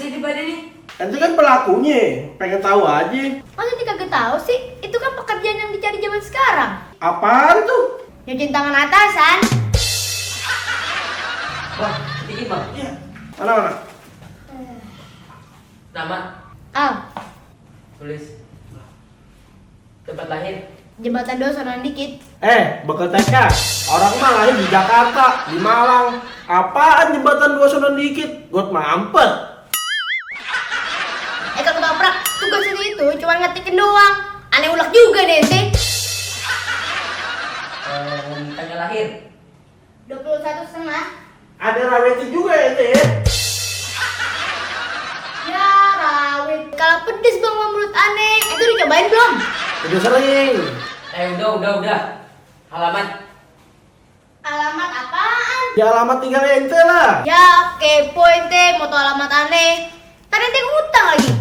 sih di badan nih? Ente kan pelakunya, pengen tahu aja. Masa dia kagak tahu sih? Itu kan pekerjaan yang dicari zaman sekarang. Apaan tuh? Nyuciin tangan atasan. Bang, dikit bang. Iya. Mana? Nama, Al, tulis. Tempat lahir. jembatan 2 sonoan dikit. Bekal TK. Orang mah lahir di Jakarta, di Malang. Apaan jembatan 2 sono dikit? Got mampet. Kagak ketoprak, tugas itu cuma ngetikin doang. Aneh ulek juga deh sih. Tanggal lahir. 21,5. Ada rawetnya juga ente ya. Ya rawit. Kalau pedes bang menurut aneh. Itu dicobain belum? Udah sering. Udah. Halamat. Alamat apaan? Ya alamat tinggal ente lah. Ya kepo ente mau tau alamat aneh. Tadi ente utang lagi.